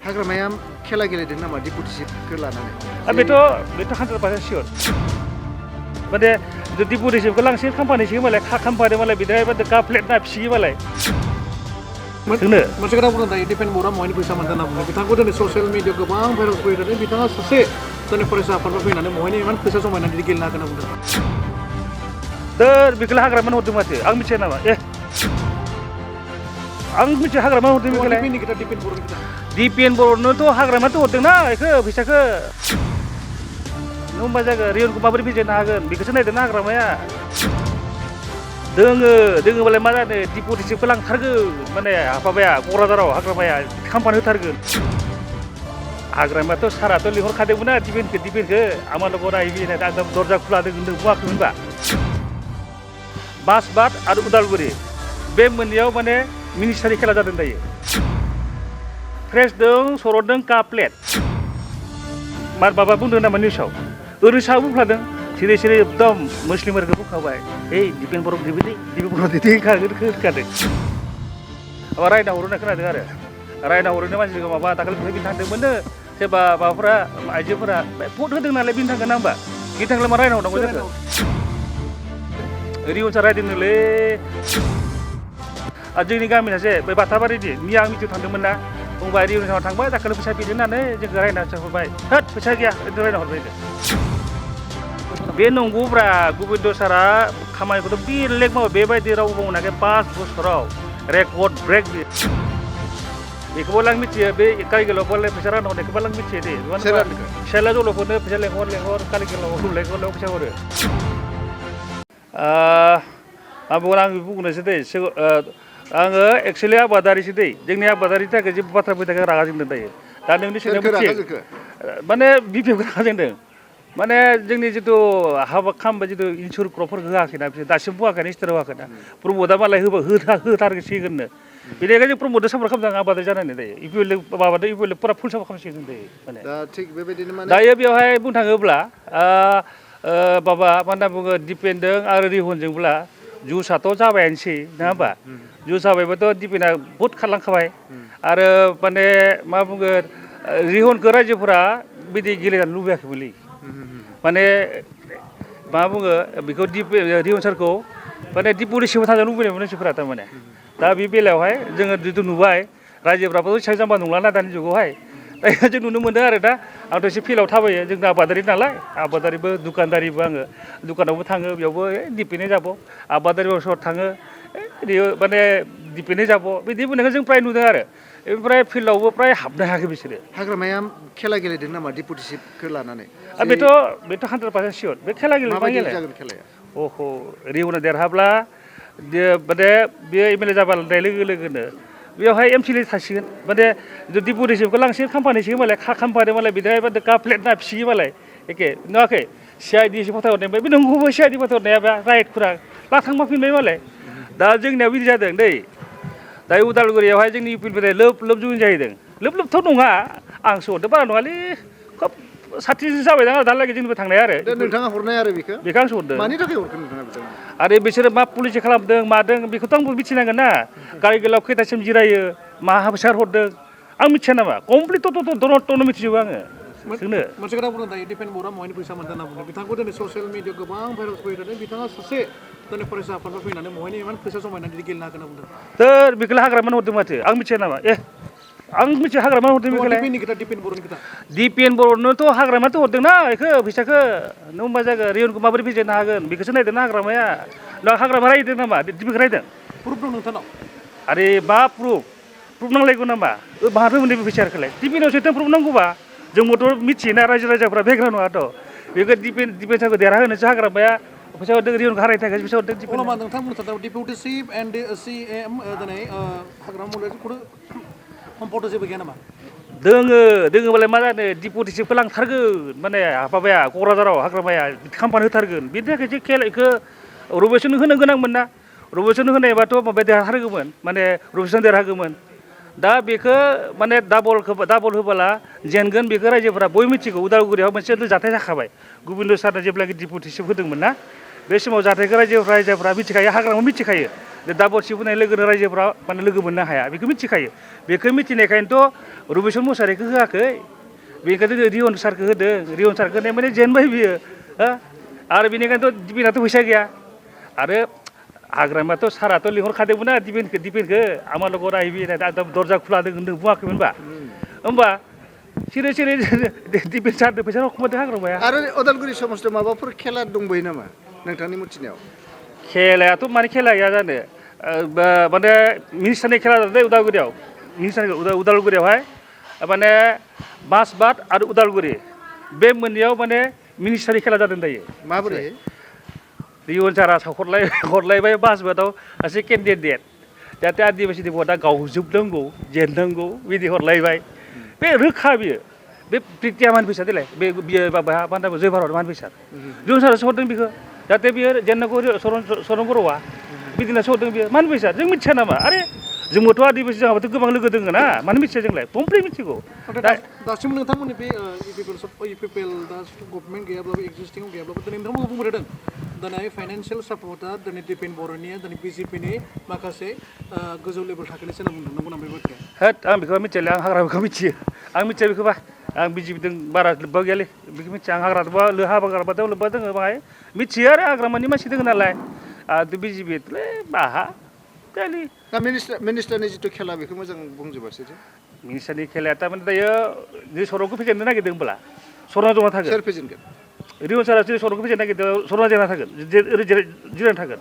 हाग्रामाया खेला गेलेदों नामा डिपुटिसिपखौ लानानै? बेथ' 100% सियर माने डिपुटिसिपखौ लांसिगोन खाम्फानिसिगोन मालाय खाम्फानि मालाय बिदाय काप प्लेट ना फिसियो मालाय जोंनो मोनसे खोथा बुंदों दायो डिपेन बर्डआ महायनि फैसा मोनदों होनना बुङो बिथांखौ दिनै ससियेल मिडियायाव गोबां भाइरेल फैयो दिनै बिथाङा सासे जोंनि फरायसा आफादफोर फैनानै महायनि इमान फैसा जमायनानै बिदि गेलेनो हागोन होनना बुंदों। बेखौलाय हाग्रामानो हरदों माथो आं मिथिया नामा आं मिथिया हाग्रामानो हरदों बेखौलाय डिपेन बर्डनोथ' हाग्रामाथ' हरदोंना बेखौ फैसाखौ नों होमबा जागोन रियनखौ माबोरै फेजेननो हागोन बेखौसो नायदोंना हाग्रामाया दोङोबालाय मा जानो डिपुटिसिपखौ लांथारगोन माने माबाया क'क्राझाराव हाग्रामाया खाम्फानो होथारगोन हाग्रामायाथ' साराथ' लिंहरखादोंमोन ना डिपेनखौ आमार लोगोआव नायहैबि होननानै आं दरजा खुला दोनदों बुङाखैमोनबा बासबाद आरो उदालगुरि बे मोननैयाव माने मिनिस्टारि खेला जादों दायो फ्रेसदों सरदों काप प्लेट माबा बुंदों नामा निउसाव ओरैनो साहा बुंफ्लादों सिरि सिरि एकदम मुस्लिमफोरखौ बुंखाबाय डिपेन बर्ड दिबिलै डिपेन बर्ड दिदि होनखादों माबा रायना हरो होननाय खोनादों आरो रायना हरोनो मानसिखौ माबा दाखालि बिनि थांदोंमोननो सोरबा माबाफोरा आइजोफोरा भट होदों नालाय बिनि थांगोन ना होमबा बिनि थांलाय मा रायना हरनांगौ जाखो रिउन्सा रायदोंनोलै आरो जोंनि गामिनि सासे बै बाथाबारिनि मिया आं मिथियाव थांदोंमोन ना बुंबाय रिउन्साव थांबाय दाखालि फैसा बिदों होननानै जोंखौ रायना हरबाय होद फैसा गैया बिदि रायना हरबाय बे नंगौब्रा गोबिन्द सारा खामानिखौथ' बेलेग मावो बेबायदि रावबो मावनाखै 5 बोसोराव रेकर्ड ब्रेक बेखौबो आं मिथियो बे कारिगेलाव फैसा रानना हरनायखौबो आं मिथियो दे फिसाला जल'फोरनो फैसा लेंहर कारिगेलाव फैसा हरो मा बुंगोन आं बुंनोसै दै आङो एक्सुवेलि आबादारिसो दै जोंनि आबादारिनि थाखाय जेबो बाथ्रा फैनो थाखाय रागा जोंदों दायो दा नोंनि सोंनाया मिथियो माने बिपिएफखौ रागा जोंदों माने जोंनि जिथु हाबा खालामबाय जिथु इन्सुर क्रपफोरखौ होआखैना बिसोर दासिमबो होआखैना स्टेराव होआखैना प्रमदआ मालाय होथारसिगोननो बेनिखायनो जों प्रमदजों सापर्ट खालामदों आबादारि जानानै दायो इउपिएल माबादों इउपिएल फुरा फुल सापर्ट खालामसिगोन दायो माने दा थिग बेबायदिनो माने दायो बेवहाय बुंनो थाङोब्ला माबा मा होनना बुङो डिपेनजों आरो रिहनजोंब्ला जुसआथ' जाबायानोसै नङा होमबा जुस जाबायबाथ' डिपेना बहुद खारलांखाबाय आरो माने मा बुंगोन रिहनखौ रायजोफोरा बिदि गेलेजानो लुबैयाखैमोनलै माने मा बुङो बेखौ रिहन सारखौ माने डिपुटिसिपआव थांजानो लुबैनायमोन मानसिफोरा थारमाने दा बे बेलायावहाय जोङो जिथु नुबाय रायजोफ्राबो एसेबां जाम्बा नंलाना दानि जुगावहाय दा जों नुनो मोनदों आरो दा आंथ' एसे फिल्डआव थाबायो जों आबादारि नालाय आबादारिबो दुखानदारिबो आङो दुखानावबो थाङो बेयावबो डिपेन्डै যাব आबादारियाव सर थाङो माने डिपेन्डै যাব बिदि बुंनायखौ जों प्राय नुदों आरो ओमफ्राय फिल्डआवबो प्राय हाबनो हायाखै बिसोरो हाग्रामाया खेला गेलेदों नामा डिपुटिसिपखौ लानानै? बेथ' 100% सियर बे खेला जागोन खेलाया अह रिउना देरहाब्ला माने बेयो एमएलए जाबाय लोगो लोगोनो बेवहाय एमसिएलए थासिगोन माने डिपुटिसिपखौ लांसिगोन खाम्फानिसिगोन मालाय खाम्फानि मालाय बिदाय काप प्लेट ना फिसियो मालाय एखे नुवाखै CID एसे फथायहरनाय बे नंगौबो CID फथायहरनायाबा राइटफोरा लाथांबा फिनबाय मालाय दा जोंनियाव बिदि जादों दै दायो उदालगुरियावहाय जोंनि इउपिनिफ्राय लोब जइन जाहैदों लोबथ' नङा आंसो हरदों बारा नङालै खोब 60 जाबाय दां दालागै जोंनिबो थांनाय आरो नोंथाङा हरनाय आरो बेखौ आंसो हरदों मानि थाखाय हरखो नोंथाङा बिथांनो आरो बिसोरो मा पुलिस खालामदों मादों बेखौथ' आंबो मिथिनांगोन ना कारिगेलाव खैथासिम जिरायो मा हाबसार हरदों आं मिथिया नामा कमप्लिट दरटनो मिथिजोबो आङो जोंनो मोनसे खोथा बुंदों दायो डिपेन बर्डआ महायनि फैसा मोनदों होनना बुङो बिथांखौ दिनै ससियेल मिडियायाव गोबां भाइरेल फैयो दिनै बिथाङा सासे जोंनि फरायसा आफादफोर फैनानै महायनि इमान फैसा जमायनानै बिदि गेलेनो हागोन होनना बुंदों। बेखौलाय हाग्रामानो हरदों माथो आं मिथिया नामा आं मिथिया हाग्रामानो हरदों बेखौलाय डिपेन बर्डनोथ' हाग्रामाथ' हरदोंना बेखौ फैसाखौ नों होमबा जागोन रियनखौ माबोरै फेजेननो हागोन बेखौसो नायदोंना हाग्रामाया हाग्रामा रायदों नामा डिपेनखौ रायदों प्रुफ दं नोंथांनाव आरे मा प्रुफ नांलायगौ नामा माहाबो मोनदों बे फैसाखौलाय डिपेनाव सोथों प्रुफ नांगौबा जोंबोथ' मिथियोना रायजो राजाफ्रा बेग्रा नङाथ' बेखौ डिपेन्सखौ देरहाहोनोसो हाग्रामाया फैसा हरदों रियनखौ हारायनो थाखाय फैसा हरदों अब्ला नोंथां बुंनो थांदों डिपुटिसिप एन्ड CM दिनै हाग्रामा मुलुगखौ सम्पद जेबो गैया नामा? दोङोबालाय मा जानो डिपुटिसिपखौ लांथारगोन माने माबाया क'क्राझाराव हाग्रामाया खाम्फानो होथारगोन बेनि थाखाय जे खेलाखौ रबेसन होनो गोनांमोन ना रबेसन होनायबाथ' माबाया देरहागौमोन माने रबेसन देरहागौमोन दा बेखौ माने डाबल होबोला जेनगोन बेखौ रायजोफोरा बयबो मिथिगौ उदालगुरियाव मोनसे जाथाय जाखाबाय गोबिन्द सारनो जेब्लाखि डिपुटिसिप होदोंमोन ना बे समाव जाथायखौ रायजोफोरा मिथिखायो हाग्रामा मिथिखायो दाबल सिट होनाय लोगोनो रायजोफ्रा माने लोगो मोननो हाया बेखौ मिथिखायो बेखौ मिथिनायखायनोथ' रुबेसन मुसाहारिखौ होआखै बेनिखायनो रियन सारखौ होदों रियन सारखौ होनाय माने जेनबाय बियो आरो बेनिखायनोथ' दिपेनाथ' फैसा गैया आरो हाग्रामाथ' साराथ' लिंहरखादोंमोन ना दिपेनखौ आमार लगर आइबि दरजा खुला दों बुङाखैमोनबा होमबा सिरि सिरि दिपेन सारदो फैसा रखमादों हाग्रामाया आरो उदालगुरि समाजाव माबाफोर खेला दंबायो नामा नोंथांनि मिथिनायाव खेलायाथ' माने खेला गैया जानो माने मिनिस्टारनि खेला जादों उदालगुरियाव मिनिस्टारनि उदालगुरियावहाय माने बासबाद आरो उदालगुरि बे मोननैयाव माने मिनिस्टारनि खेला जादों दायो माबोरै रियन सारा हरलायबाय बासबादाव सासे केन्डिडेट जाहाथे आदिबासिनि भटआ गावजोबनांगौ जेननांगौ बिदि हरलायबाय बे रोखा बियो बे प्रिटिया मान फैसा देलाय बे बियो माबा मा होनना जय भारत मान फैसा रियन सारासो हरदों बेखौ जाहाथे बियो जेननांगौ सरन बर'आ बिदिनो हरदों बियो मान फैसा जों मिथिया नामा आरे जोंबोथ' आदिबासि जोंहाबोथ' गोबां लोगो दङ ना मानो मिथिया जोंलाय कमप्लिट मिथिगौ दासिम नोंथांमोननि बे इपिपिएल दा गभर्नमेन्ट गैयाब्लाबो एक्जिस्टिंआव गैयाब्लाबो दिनै नोंथांमोनखौ बुंबोदों दिनै फाइनान्सियेल सापर्टआ दिनै दिपेन बर'निया दिनै बिजेपिनि माखासे गोजौ लेभेल थाखोनिसो होनना बुंदों नंगौ ना बे बाथ्राया होद आं बेखौ मिथियालै आं हाग्राखौ मिथियो आं मिथिया बेखौबा आं बिजेपिजों बारा लोब्बा गैयालै बेखौ मिथिया आं हाग्राबा हाग्राबाथाय लोब्बा दङ बाहाय मिथियो आरो हाग्रामानि मानसि दङ नालाय बिजेपिलै बाहा गालि दा मिनिस्टारनि जिथु खेला बेखौ मोजां बुंजोबासै जे मिनिस्टारनि खेलाया थारमाने दायो जे सर'खौ फेजेननो नागिरदों होनब्ला सर'ना जमा थागोन सोर फेजेनगोन रियन सारा जुदि सर'खौ फेजेननो नागिरदों सर'ना जेना थागोन ओरै जिरायना थागोन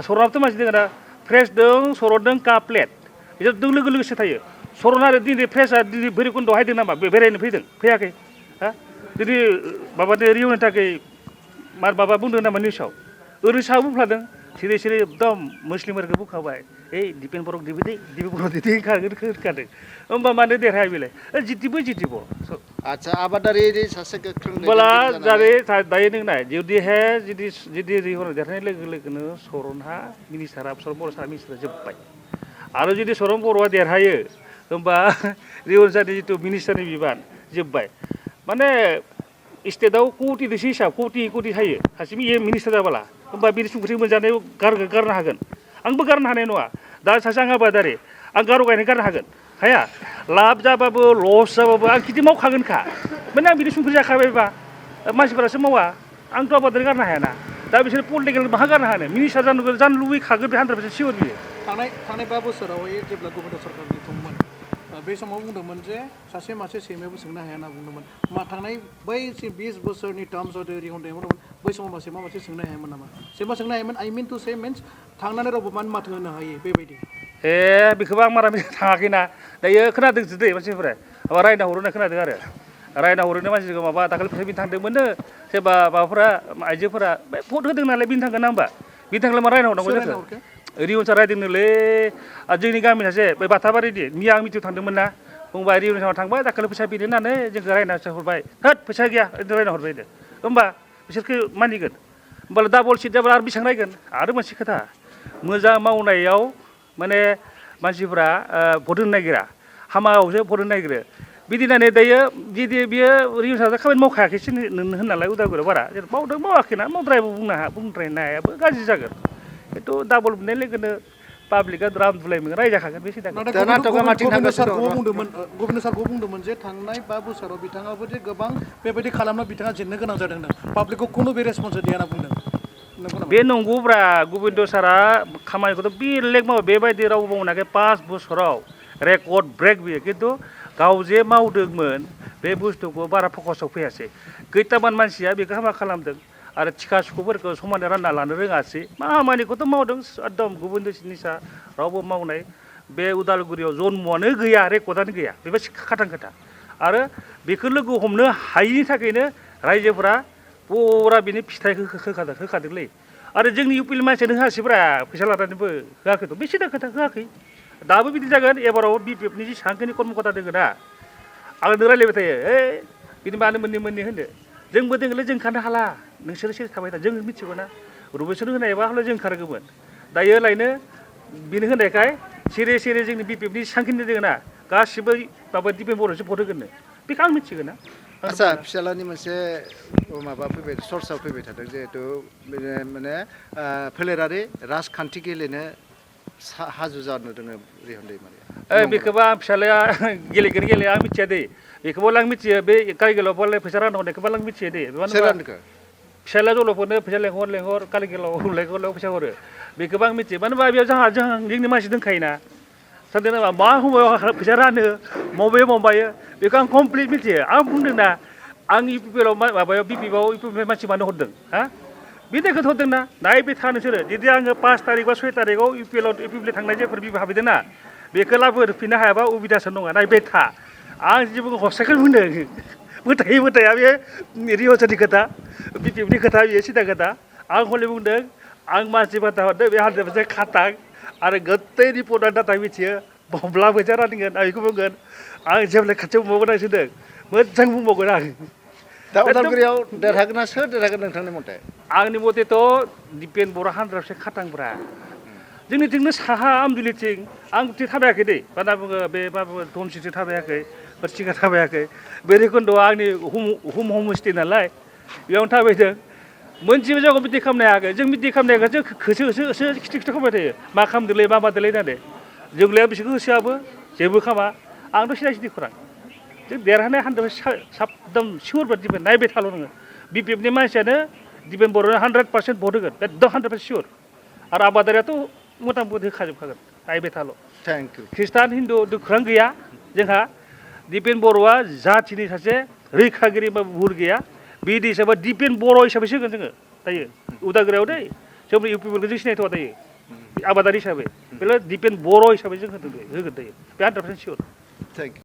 सर'नाथ' मानसि दङ ना फ्रेस दं सर' दं का प्लेट बिसोर लोगो लोगोसे थायो सर'ना आरो दिनै फ्रेसआ दिनै भैरबकुन्द'आव हायदों नामा बेरायनो फैदों फैयाखै हा दिनै माबादो रियननि थाखाय माबा बुंदों नामा निउसाव ओरैनो साहा बुंफ्लादों सिरि सिरि एकदम मुस्लिमफोरखौ बुंखाबाय दिपेन बर' दिपेन बर' दिदि होनखादों होमबा मानो देरहाया बेलाय जितिब आच्छा आबादारि सासे गोख्रों बोला दायो नों नाय जुदि रिहर देरहानाय लोगो लोगोनो सरनहा मिनिस्टारा सरन बर' सारा मिनिस्टारा जोब्बाय आरो जुदि सरन बर'आ देरहायो होमबा रिहर सारनि जिथु मिनिस्टारनि बिबान जोब्बाय माने स्टेटआव कौटिजोंसो हिसाब कौटि थायो सासे मिनिस्टार जाबाला होमबा बिनि संख्रि मोनजानायाव गारनो हागोन आंबो गारनो हानाय नङा दा सासे आं आबादारि आं गार' गायनाय गारनो हागोन हाया लाब जाबाबो लस जाबाबो आं खेथि मावखागोनखा माने आं बिदि संख्रि जाखाबायबा मानसिफोरासो मावा आंथ' आबादारि गारनो हायाना दा बिसोर पलिटिकेल माहा गारनो हानो मिनिस्टार जानो लुबैखागोन बे 100% सियर बियो थांनाय 5 बोसोरावहाय जेब्ला गभर्नमेन्ट सरकारनि दंमोन बे समाव बुंदोंमोन जे सासे मासे सैमायाबो सोंनो हाया होनना बुंदोंमोन थांनाय बै 20 बोसोरनि टार्मस रिहन देमोन बै समाव सैमा मासे सोंनो हायामोन नामा सैमा सोंनो हायामोन I mean to say means थांनानै रावबो मानो माथो होनो हायो बेबायदि बेखौबो आं मारा थाङाखैना दायो खोनादोंसो दै मानसिफोरा माबा रायना हरोना खोनादों आरो रायना हरोनो मानसिखौ माबा दाखालि फैसा बिनो थांदोंमोननो सोरबा माबाफोरा आइजोफोरा भट होदों नालाय बिनो थांगोन ना होमबा बिनो थांब्ला मा रायना हरनांगौ जाखो रिहन सार रायदोंनोलै जोंनि गामि सासे बे बाथाबारिनि मिया आं मिथियाव थांदोंमोन ना बुंबाय रिहन साराव थांबाय दाखालि फैसा बिनो होननानै जोंखौ रायना हरबाय होद फैसा गैया रायना हरबाय होमबा बिसोरखौ मानिगोन होमबालाय डाबल सिट जाब्ला आरो बेसेबां रायगोन आरो मोनसे खोथा मोजां मावनायाव माने मानसिफ्रा भट होनो नागिरा हामायावसो भट होनो नागिरो बिदिनानै दायो जुदि बियो रिहन सारा खामानि मावखायाखैसो होननालाय उदालगुरियाव बारा मावदों मावाखैना मावद्रायबो बुंद्रायनो हायाबो गाज्रि जागोन खिन्थु डाबल मोननाय लोगोनो पाब्लिकआ द्राम दुलायमोन रायजाखागोन बे सिन्था गभर्नमेन्ट सारखौ बुंदोंमोन जे थांनाय 5 बोसोराव बिथाङाबो जे गोबां बेबायदि खालामना बिथाङा जेननो गोनां जादों पाब्लिकखौ खुनु बे रेसपन्स गैया होनना बुंदों बे नंगौब्रा गबिन्द सारा खामानिखौथ' बेलेग मावो बेबायदि रावबो मावनाखै 5 बोसोराव रेकर्ड ब्रेक बियो खिन्थु गाव जे मावदोंमोन बे बुस्थुखौ बारा फकासाव फैयासै खैथामान मानसिया बेखौ हामा खालामदों आरो थिखा सुखुफोरखौ समानै रानना लानो रोङासै खामानिखौथ' मावदों एकदम गुबुन निसा रावबो मावनाय बे उदालगुरियाव जन्मआनो गैया रेकर्डआनो गैया बेबो खाथां खोथा आरो बेखौ लोगो हमनो हायिनि थाखायनो रायजोफोरा पुरा बिनि फिथाइखौ होखादोंलै आरो जोंनि इउपिनि मानसियानो होआसैब्रा फैसा लानानैबो होआखैथ' बे सिदा खोथा होआखै दाबो बिदि जागोन एबाराव बिपिएफनि जेसेबांखिनि कर्मकर्ता दङ ना आंनो रायलायबाय थायो बिदि मानो मोननै होनो जोंबो दोङोलै जों ओंखारनो हाला नोंसोरो सिरि थाबाय था जों मिथिगौ ना रुबेसन होनायबा हले जों ओंखारगौमोन दायो लायनो बिनो होनायखाय सिरि जोंनि बिपिएफनि जेसेबांखिनि दङ ना गासिबो माबा दिपेन बर'सो भट होगोननो बेखौ आं मिथिगौ ना आच्छा फिसालानि मोनसे माबा फैबाय सर्सआव फैबाय थादों जिहेतु माने फोलेरारि राजखान्थि गेलेनो हाजु जानो दोङो रिहन दैमारिया बेखौबो आं फिसालाया गेलेगोन गेलेया आं मिथिया दे बेखौबो आं मिथियो बे कारिगिलाव बले फैसा राननो हरनायखौबो आं मिथियो दे सोर रानखो फिसाला जल'फोरनो फैसा लेंहर कारिगिलाव लेंहर फैसा हरो बेखौबो आं मिथियो मानो होनबा बेयाव जोंनि मानसि दंखायोना सानदों नामा मा समाव फैसा रानो माबायो बेखौ आं कमप्लिट मिथियो आं बुंदों ना आं इउपिपिएलाव माबायाव बिपिएफआव इउपिपिएल मानसि मानो हरदों हा बे देखौ हरदों ना नायबाय था नोंसोरो जुदि आङो 5 तारिख बा 6 तारिखआव इउपिपिएल थांनाय जेफोर बिबो हाबैदों ना बेखौ लाबोफिननो हायाबा उबिदासो नङा नायबाय था आं जेबो हसायखौ बुंदों बोथाया बे रिहसनि खोथा बिपिएफनि खोथा बेयो सिदा खोथा आं हले बुंदों आं मानसि बाथा हरदों बे 100% खाटां आरो गोत्तै रिपर्टआ डाटा मिथियो बब्ला फैसा रानगोन आं बेखौ बुंगोन आं जेब्ला खाथियाव बुंबावगोन आं सोंदों मोजां बुंबावगोन आं दा उदालगुरियाव देरहागोन ना सोर देरहागोन नोंथांनि मथे आंनि मथेथ' दिपेन बर' 100% खाटांब्रा जोंनिथिंनो साहा आमजुलिथिं आं थाबायाखै दै मा होनना बुङो बे मा बुङो धमसिथिं थाबायाखै हरसिंगा थाबायाखै भैरबकुन्द'आ आंनि हमस्टे नालाय बेयावनो थाबायदों मोनसेबो जायगायाव मिटिं खालामनो हायाखै जों मिटिं खालामनो हायाखै जों होसो खिथि खालामबाय थायो मा खालामदोंलै मा मादोंलै होननानै जोंलाया बिसोरखौ होसोआबो जेबो खामा आंथ' सिदा सिदि खौरां जों देरहानाय 100% साबदाम सियर बादि दिपेन नायबाय थाल' नोङो बिपिएफनि मानसियानो दिपेन बर'नो 100% भट होगोन एकदम 100% सियर आरो आबादारियाथ' मथा मथि होखाजोबखागोन नायबाय थाल' थेंक इउ ख्रिस्टान हिन्दु दुखुरां गैया जोंहा दिपेन बर'आ जाथिनि सासे रैखागिरि बा बुहुर गैया बिदि हिसाबै दिपेन बर' हिसाबैसो होगोन जोङो दायो उदालगुरियाव दै जों इउपिपिएलखौ जों सिनायथ'वा दायो आबादारि हिसाबै बेल' दिपेन बर' हिसाबै जों होगोन दायो बे 100% सियर थेंक इउ